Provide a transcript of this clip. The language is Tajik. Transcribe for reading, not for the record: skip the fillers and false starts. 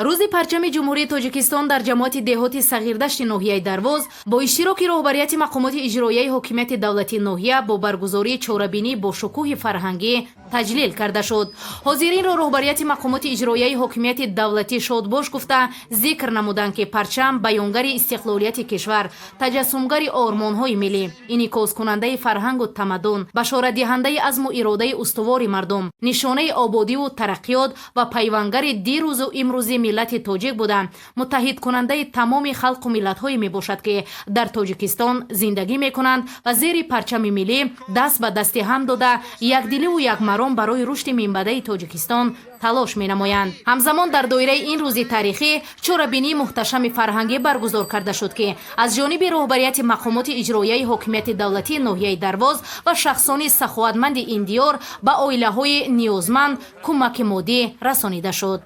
Рӯзи парчами Ҷумҳурии Тоҷикистон дар ҷамоати деҳоти Сағирдашти ноҳияи Дарвоз бо иштироки роҳбарияти мақомоти иҷроияи ҳокимияти давлатии ноҳия бо баргузории чорабинӣ бо шукӯҳи фарҳангӣ таҷлил карда шуд. Ҳозиринро роҳбарияти мақомоти иҷроияи ҳокимияти давлатӣ шодбош гуфта, зикр намуданд, ки парчам баёнгари истиқлолияти кишвар, таҷассумгари ормонҳои миллӣ, инъикоскунандаи фарҳангу тамаддун, башоратдиҳандаи азму иродаи устувори мардум, нишонаи ободиву тараққиёт ва пайвангари дирӯзу имрӯзи миллати тоҷик буда, муттаҳидкунандаи тамоми халқу миллатҳое мебошад, ки дар Тоҷикистон зиндагӣ мекунанд ва зери парчами миллӣ даст ба дасти ҳам дода, якдиливу якмаром барои рушди минбаъдаи Тоҷикистон талош менамоянд. Ҳамзамон, дар доираи ин рӯзи таърихӣ чорабинии муҳташами фарҳангӣ баргузор карда шуд, ки аз ҷониби роҳбарияти мақомоти иҷроияи ҳокимияти давлатии ноҳияи Дарвоз ва шахсони саховатманди ин диёр ба оилаҳои ниёзманд кӯмаки моддӣ расонида шуд.